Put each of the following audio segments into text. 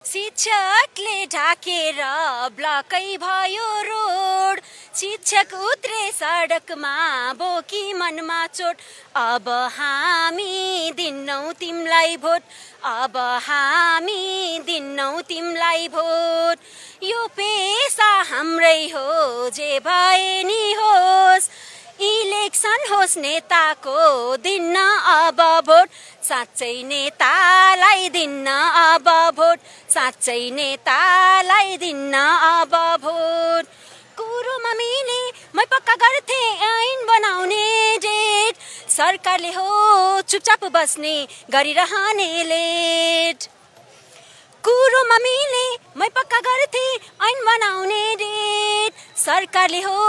शिक्षकले ढाकेर ब्लकै भयो रोड शिक्षक उत्रे सडकमा बोकी मनमा चोट अब हामी दिन्नौ तिमलाई भोट अब हामी दिन्नौ तिमलाई भोट यो पेशा हाम्रै हो जे भए नि होस् इलेक्सन होस् नेताको दिन्न अब भोट साँच्चै नेतालाई दिन्न अब भोट साँच्चै नेतालाई दिन्न अब भोट कुरोमा मिले मै पक्का गर्थे ऐन बनाउने डेट सरकारले हो चुपचाप बस्ने गरिरहने लेट कुरोमा मिले मै पक्का गर्थे ऐन बनाउने डेट सरकारले हो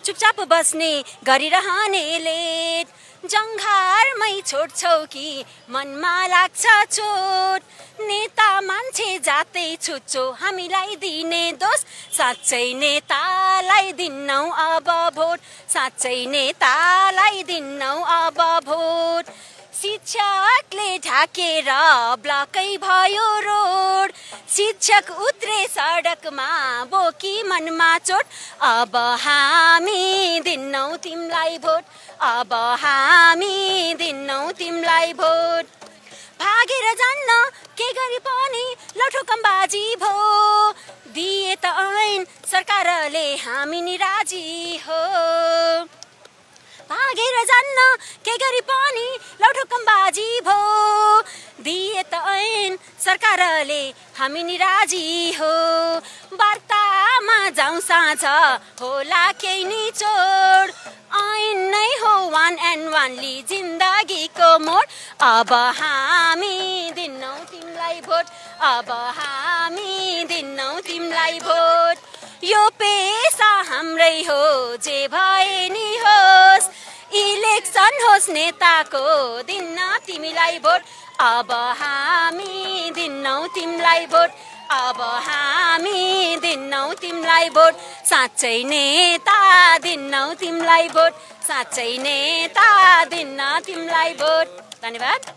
चुपचाप बस्ने गरिरहने लेट जङ्घारमै छोड्छौ कि मनमा लाग्छ चोट नेता मान्छे जातै छुच्चो हामीलाई दिने दोष साँच्चै नेतालाई दिन्नौ अब भोट साँच्चै नेतालाई दिन्नौ अब भोट शिक्षकले ढाकेर ब्लकै भयो रोड शिक्षक उत्रे सडकमा बोकी मनमा चोट अब हामी दिन्नौ तिमलाई भोट अब हामी दिन्नौ तिमलाई भोट भागेर जान्न के गरी पनि लठोकमबाजी भो दिए त ऐन सरकारले हामी नि राजी हो भागेर जान्न के गरी पनि लठोकमबाजी भो दिए त ऐन सरकारले हामी नि राजी हो वार्तामा जाउँ साँझ होला केही नि चोड ऐन नै हो वान एन्ड वानली जिन्दगीको मोड अब हामी दिन्नौ तिमलाई भोट अब हामी दिन्नौ तिमलाई भोट यो पेशा हाम्रै हो जे भए नि होस् इलेक्सन होस् नेताको दिन्न तिमीलाई भोट अब हामी दिन्नौ तिमलाई भोट अब हामी दिन्नौ तिमलाई भोट साँच्चै नेता दिन्नौ तिमलाई भोट साँच्चै नेता दिन्न तिमलाई भोट धन्यवाद।